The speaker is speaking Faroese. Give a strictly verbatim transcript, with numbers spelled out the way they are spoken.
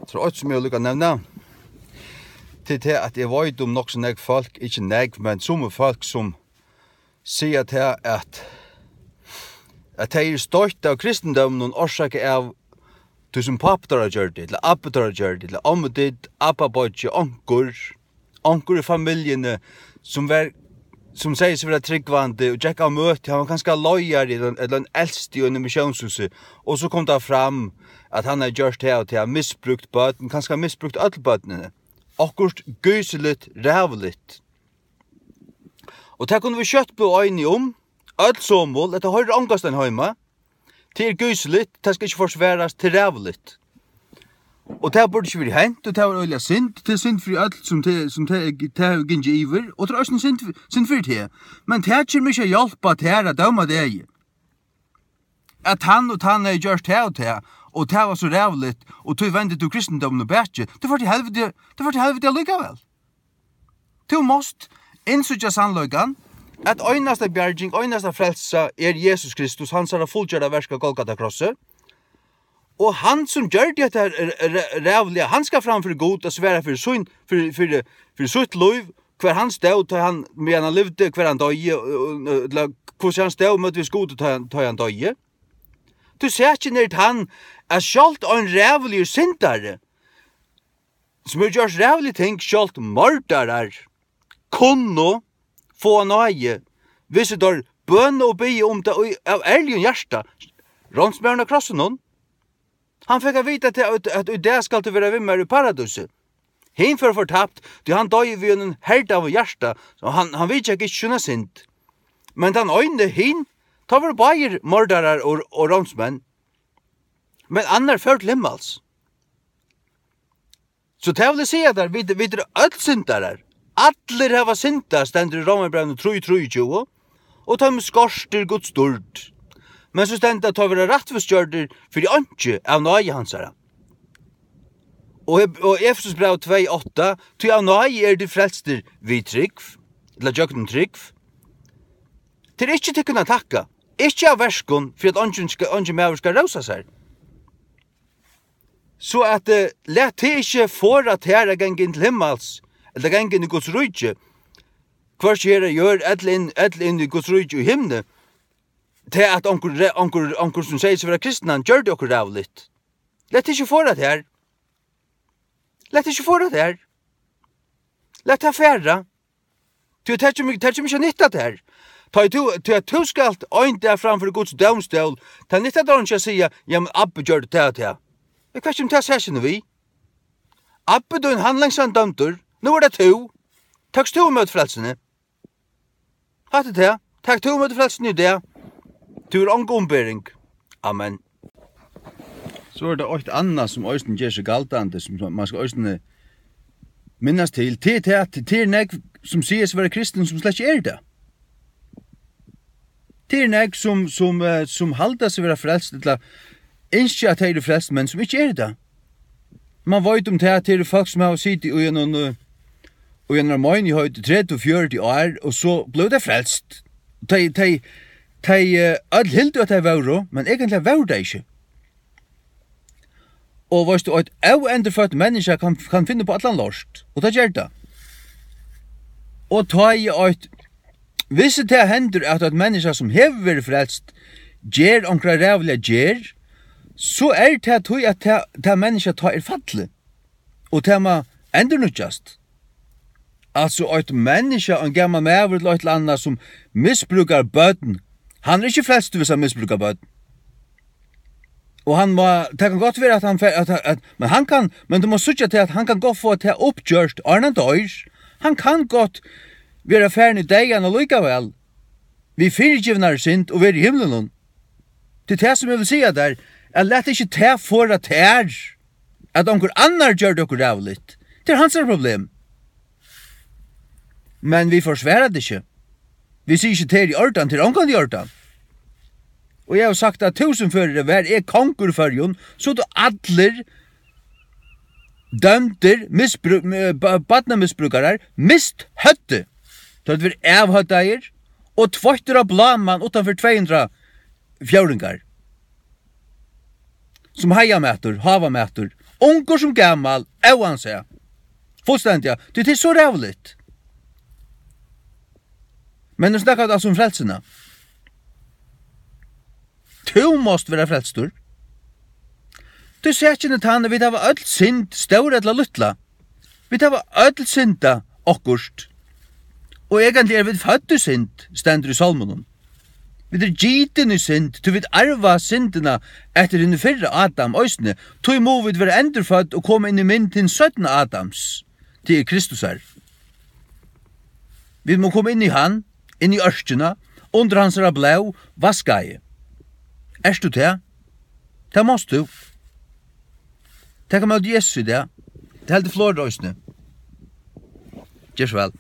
So eitt sum eg vil líka nevna, til tað at eg veit um nokk so nógv fólk, ikki nógv, men summi fólk sum siga tað at, at tey eru stoytt av kristindóminum orsakað av tí sum pápi teirra gjørdi, ella abbi teirra gjørdi, ella ommudidd, abbabeiggi, onkur, onkur í familjuni sum var, sum segði seg vera trúgvandi og gekk á møti, hann var kanska leiðari ella, ella ein elsti í einum missiónshúsi, og so kom tað fram, at hann hevði gjørt tað og tað, misbrúkt børn, kanska misbrúkt øll børnini. Okkurt gysiliga ræðuligt. Og tað kunnu vit skjótt blíva einigi um, øll somul, at tað hoyrir ongastaðni heima. Tað er gysiliga, tað skal ikki forsvarast, tað er ræðuligt. Og tað burdi ikki verið hent, og tað var øgiliga synd. Tað er synd fyri øll, sum tað, sum tað, tað hevur gingið yvir, og tað er eisini synd, synd fyri teg. Men tað kemur ikki at hjálpa tær at døma deg. At hann og tann hevði gjørt tað og tað, og tað var so ræðuligt, og tí vendi tú kristindómin um bakið. Tú fór til helviti, tú fór til helviti allíkavæl. Tú mást innsíggja sannleikan, at einasta bjarging, einasta frelsa er Jesus Kristus, hansara fullgjørda verk á Golgata krossi. Og hann sum gjørdi hetta r-, r-, ræðuliga, hann skal fram fyri Gud og svara fyri sín, fyri, fyri, fyri sítt lív, hvar hann stóð, tá hann, meðan hann livdi, hvar hann doyði, og, og, og, ella hvussu hann stóð móti við Gud, tá hann, tá hann doyði. Tú sært ikki nær hann, at sjálvt ein ræðuligur syndari, sum hevur gjørt ræðulig ting, sjálvt mordarar, kunnu fáa náði, hvis teir bøna og biðja um tað í, av ærligum hjarta. Ránsmaðurin á krossinum, hann fekk at vita, at, at, at í dag skalt tú vera við mær í paradísi. Hin fór fortapt, tí hann doyði við einum herdaðum hjarta, og hann, hann viðgekk ikki sína synd. Men tann eini, hin, tá vóru báðir mordarar og, og ránsmenn. Men annar fór til himmals. So tað vil eg siga tær, vit, vit eru øll syndarar. Allir hava syndað, stendur í Rómarbrævinum trý trýogtjúgu, og teimum skortir Guds dýrd. Men so stendur, at teir verða rættvísgjørdir fyri einki av náði hansara. Og Heb-, og Efesusbræv tvey átta, tí av náði eru tit frelstir við trúgv, ella gjøgnum trúgv. Tað er ikki tykkum at takka, ikki av verkum, fyri at eingin skal, eingin maður skal rósa sær. So at, eh, lat teg ikki forða tær at ganga inn til himmals, ella ganga inn í Guds ríki, hvørki her á jørð, ella inn, ella inn í Guds ríki í himni, tað at onkur, onkur, onkur sum segði seg vera kristin, hann gjørdi okkurt ræðuligt. Lat teg ikki forða tær. Lat teg ikki forða tær. Lat tað fara. Tí tað kemur, tað kemur ikki at nytta tær. Tá ið tú, tí at tú skalt ein dag fram fyri Guds dómstól, tað nyttar tær ikki at siga, "Ja, men abbi gjørdi tað og tað." Men hvat kemur tað seg við? Abbi tín, hann langt síðan dømdur. Nú er tað tú. Tókst tú ímóti frelsuni? Hatta er tað. Tak tú ímóti frelsuni í dag. Tú hevur onga umbering. Amen. So er tað eitt annað, sum eisini ger seg galdandi, sum man skal eisini minnast til. Tað er tað, at tað er nógv, sum siga seg vera kristin, sum slett ikki eru tað. Tað er nógv, sum, sum, eh, sum halda seg vera frelst, ella ynskja, at tey eru frelst, men sum ikki eru tað. Man veit um tað, at tað eru fólk, sum hava sitið í einum, eh, í einari meinigheit í tretivu, fjøruti ár, og so blivu tey frelst. Tey, tey, tey, eh, øll hildu, at tey vóru, men eigentliga vóru tey ikki. Og veitst tú, eitt óendurføtt menniskja kann, kann finna upp á allan lort, og tað ger tað. Og tá ið eitt, hvis tað hendir, at eitt menniskja, sum hevur verið frelst, ger onkra ræðuliga gerð, so er tað tí, at tað, tað menniskja tá er fallið, og tað má endurnýggjast. Altso, eitt menniskja, ein gamal maður ella eitt ella annað, sum misbrúkar børn, hann er ikki frelstur, hvis hann misbrúkar børn. Og hann má, tað kann gott vera, at hann fer, at, at, men hann kann, men tú má síggja til, at hann kann gott fáa tað uppgjørt, áðrenn hann doyr. Hann kann gott vera farin í deyðan allíkavæl, við fyrigivnari synd og vera í himlinum. Tað er tað, sum eg vil siga tær, at lat ikki tað forða tær, at onkur annar gjørdi okkurt ræðuligt. Tað er hansara problem. Men vit forsvara tað ikki. Vit siga ikki, tað er í ordan, tað er ongantíð í ordan. Og eg havi sagt tað túsund ferðir, at var eg kongur í Føroyum, so høvdu allir dømdir misbrú-, eh, ba-, barnamisbrúkarar mist høvdið. Teir høvdu verið avhøvdaðir og tveittir á bláman uttan fyri tvey hundrað fjórðingar. sum heiðamatur, hávamatur, ungur sum gamal, óansæð. Fullstendiga, tí tað er so ræðuligt. Men nú snakka vit altso um frelsuna. Tú mást vera frelstur. Tí sakin er tann, at vit hava øll synd, stóra ella lítla. Vit hava øll syndað okkurt. Og eigentliga eru vit fødd í synd, stendur í Sálmunum. Vit eru gitin í synd, tí vit arva syndina eftir hinum fyrra Adam eisini. Tí mugu vit vera endurfødd og koma inn í mynd hins seinna Adams, tað er Kristusar. Vit mugu koma inn í hann, inn í ørkina, undir hansara blóð, vaskaði. Ert tú tað? Tað mást tú. Taka ímóti Jesusi í dag. Tað heldur Florida eisini. Ger so væl.